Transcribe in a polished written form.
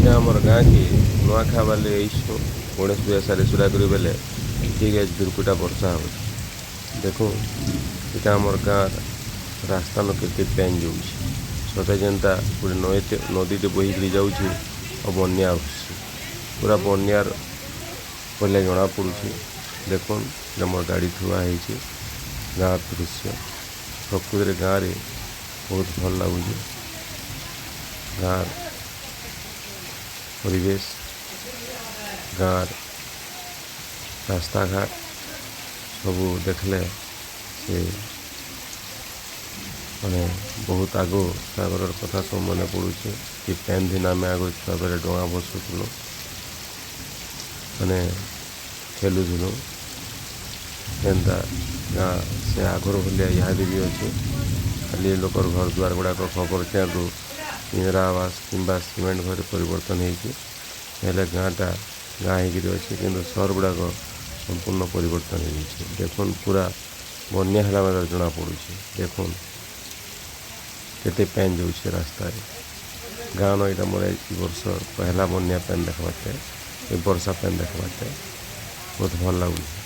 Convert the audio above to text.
ଏଇଟା ଆମର ଗାଁକେ ନୂଆ ଖାଇବାର୍ ଲାଗି ଆଇଛୁଁ। ଗଣେଶ ପୂଜା ସାରି ସୁରା କରି ବେଲେ ଠିକ୍ ଆଜ୍ ଦୁର୍କୁଟା ବର୍ଷା ହଉଛି। ଦେଖୁନ୍, ଏଇଟା ଆମର ଗାଁର ରାସ୍ତାନ କେତେ ପାଏନ୍ ଯାଉଛି। ସତେ ଯେନ୍ତା ଗୋଟେ ନଈଟେ, ନଦୀଟେ ବହିକରି ଯାଉଛି ଆଉ ବନ୍ୟା ଆସୁଛି। ପୁରା ବନ୍ୟାର ପଲେ ଜଣା ପଡୁଛି। ଦେଖୁନ୍, ଆମର ଗାଡ଼ି ଥୁଆ ହେଇଛି। ଗାଁ ଦୃଶ୍ୟ ପ୍ରକୃତରେ ଗାଁରେ ବହୁତ ଭଲ ଲାଗୁଛି। ଗାଁର ପରିବେଶ, ଗାଁର ରାସ୍ତାଘାଟ ସବୁ ଦେଖିଲେ ସେ ମାନେ ବହୁତ ଆଗ ଛୁଆବେଳର କଥା ସବୁ ମନେ ପଡ଼ୁଛି କି ପେନ୍ ଦିନ ଆମେ ଆଗ ଛୁଆବେଳେ ଡଙ୍ଗା ଭସଉଥିଲୁ, ମାନେ ଖେଲୁଥିଲୁ। ଯେନ୍ତା ଗାଁ ସେ ଆଗର ଭଳିଆ ଇହାଦେ ବି ଅଛି। ଖାଲି ଲୋକର ଘର ଦୁଆର ଗୁଡ଼ାକ ଖପର ଚାଳରୁ ଇନ୍ଦିରା ଆବାସ କିମ୍ବା ସିମେଣ୍ଟ ଘରେ ପରିବର୍ତ୍ତନ ହେଇଛି। ହେଲେ ଗାଁଟା ଗାଁ ହେଇକିରି ଅଛି, କିନ୍ତୁ ସହର ଗୁଡ଼ାକ ସମ୍ପୂର୍ଣ୍ଣ ପରିବର୍ତ୍ତନ ହେଇଯାଇଛି। ଦେଖୁନ୍, ପୁରା ବନ୍ୟା ହେଲା ବେଲେ ଜଣା ପଡ଼ୁଛି। ଦେଖୁନ୍, କେତେ ପାଏନ୍ ଯାଉଛି ରାସ୍ତାରେ। ଗାଁ ନ ଏଇଟା ମୋର ଏଇ ବର୍ଷ ପହେଲା ବନ୍ୟା ପାଏନ୍ ଦେଖବାରଟେ, ଏ ବର୍ଷା ପାଏନ୍ ଦେଖବାରଟେ। ବହୁତ ଭଲ ଲାଗୁଛି।